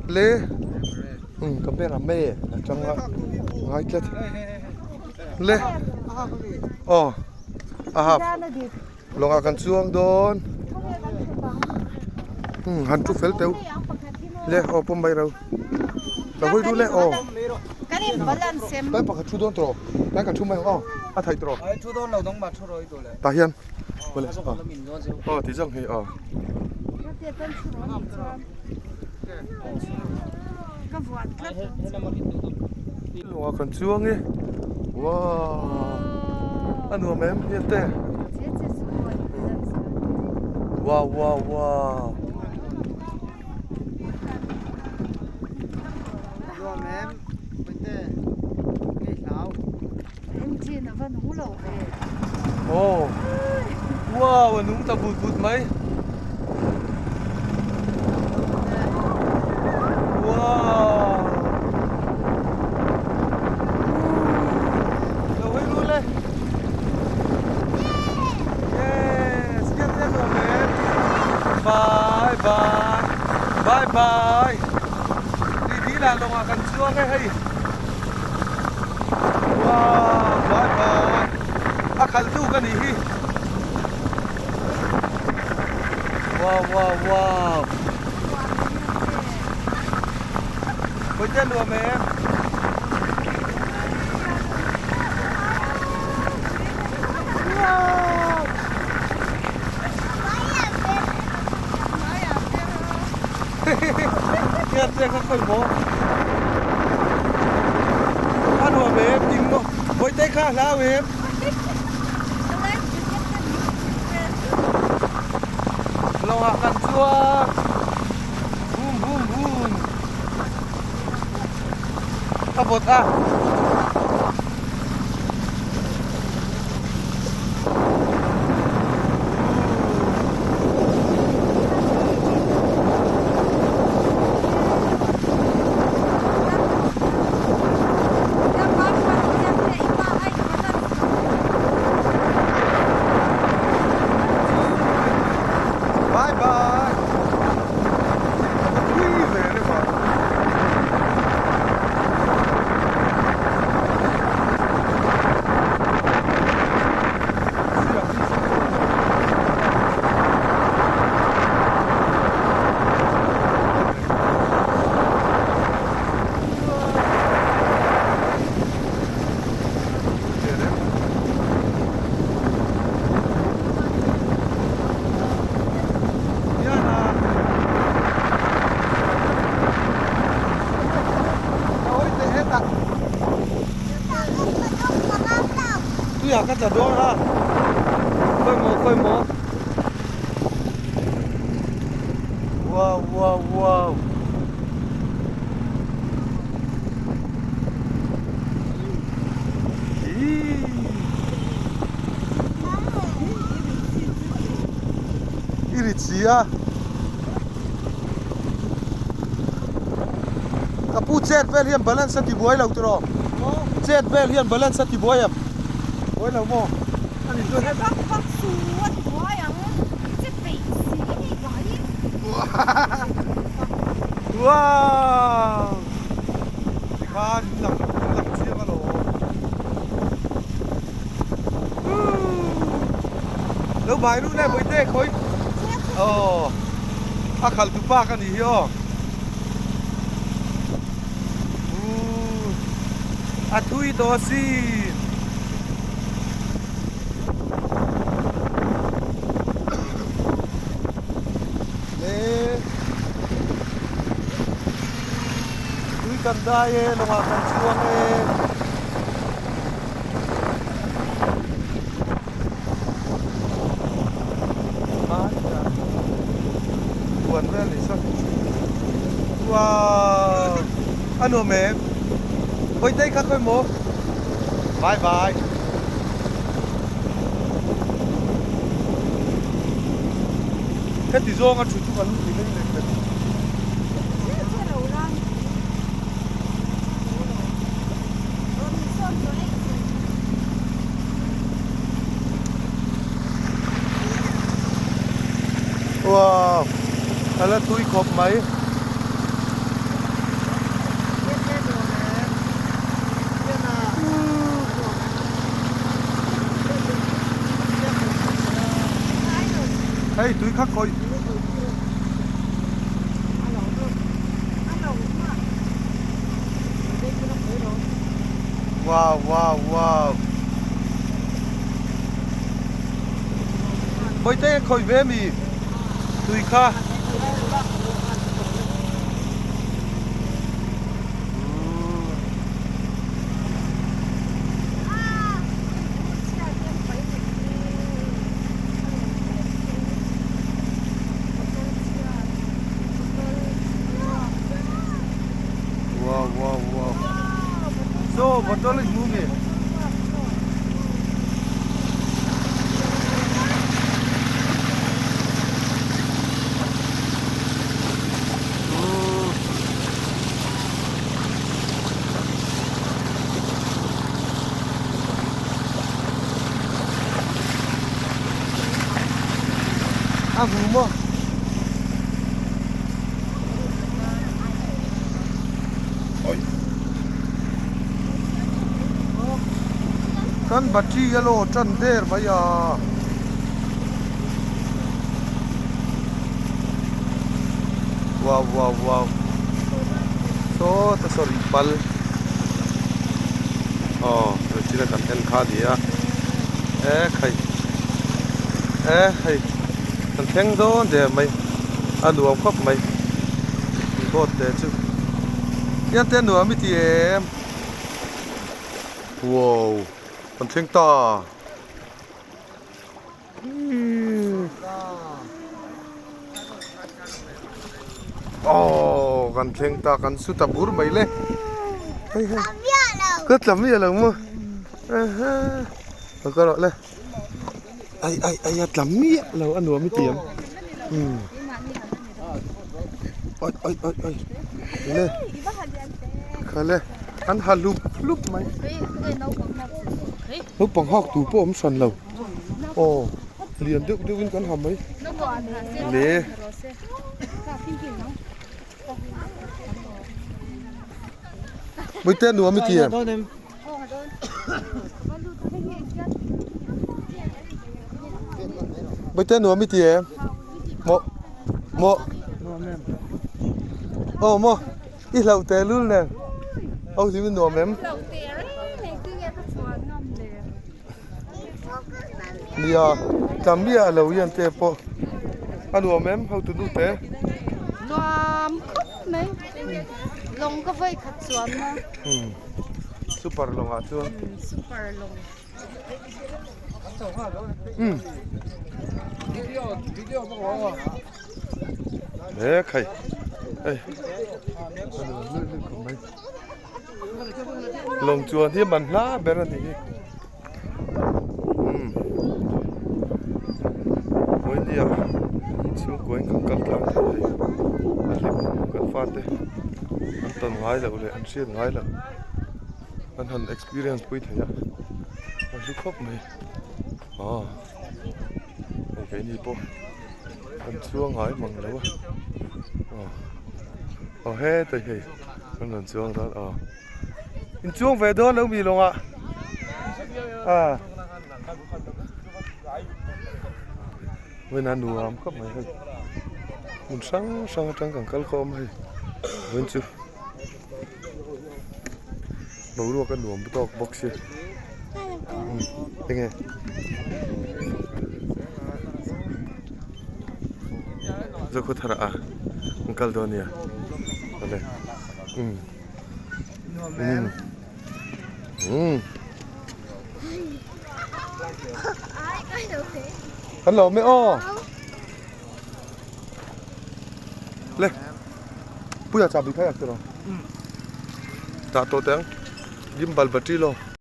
Le umm camera me atanga ngai tlat le aw a hap lawngah kan chuang dawn umm han thu fel teuh le aw pawm mai ro lo hawi duh le aw tlai pakhat thu dawn tawh tlai kan thu mai ang aw a theih tawh tah hian awle aw aw ti zawng hi aw. Lungah kan chuang e wow a nuam em hian te wow wow wow Nuam em Puite ngei hlau. Engine a va nung lo ve. Aw wow a nung ta but but mai. Wow Lo hawi ru le. Yes hian te nuam em. Bye bye bye bye. Ti dil ah lawngah kan chuang e hei. Wow bye bye a khalh tu ka nih hi wow wow wow Khawi te nuam em wow Hian te kha khawi maw a nuam em ding maw Bawihte kha a hlau em lawngah kan chuang vum vum vum a vawt a. Bye bye. Ka thui ve reuh a. Tuiah ka tla dawn a khawi maw khawi maw wow wow wow i ri chi a ka pu chet vel hian balance a ti buai lo tiraw chet vel hian balance a ti buai em buai lo maw ani chuan vak vak su a ti buai ang che peih si hei vai wow tikhan in lang in lang chiang alawm lo bai luh le bawihte khawi aw a khalh tu pa ka nih hi aw a thui tawh asin. Le tui kan dai e lawngah kan chuang e. Huan vel ni saw wow a nuam em hawi te kha khawi maw bye bye heti zawnga thu chu kan ti leng lek lek. Wow a la tui khawp mai. kha khawih. Wow wow wow. Bawihte khawih ve mi tui kha. Wow wow wow. So bottle in hmu mi. A hmu maw? Kan battery yellow tan der mai a. Wow wow wow saw ta saw ri pal aw china kan en kha a ni a e khai e hei kan thleng dawn der mai a nuam khawp mai boat te chu hian te nuam i ti em wow kan thleng ta. Aww kan thleng ta kan su ta bur mai le hei hei ka tla miah lo maw ka rawh le ai ai ai a tla miah lo a nuam i ti ang umm oi oi oi oi le kha le an ha hlup hlup mai naupang hak tur pawh a awm hran lo. Aw lian deuh deuh in kan ha mai le Mawite nuam i ti em? Mawite nuam i ti em? Maw maw aw maw i hlauh teh lul nen aw hlim i nuam em? Nia tla miah lo hian te pawh a nuam em hotu nu te. Nuam khawp mai lawng ka vawi khat chuan na. Umm super lawng ah chuan. Super lawng. Umm. He khai hei a nuam luih luih khawp mai. Lawng chuan hi man hla ber a ni hi umm Vawinia chhungkua in kan kal tlang thei hei a hlim kan fate an tawn ngai loh leh an hriat ngai loh an han experience pui thei a a hlu khawp mai aw hei keini pawh kan chhuang ngai mang lo a aw aw hetah hei. Kan rawn chuang dawn aw. In chuang ve dawn lo mi lawng ah. Ah. Vawiin a nuam khawp mai hei. Hmun hrang hrang atang kan kal khawm hei. Vawiin chu boruak a nuam tawk bawk sia. Umm enge. Zokhawthar ah an kal dawn nia awle umm umm umm kan lo awm e aw le puia chahbi kha yak tiraw dah tawh teh ang gimbal battery law.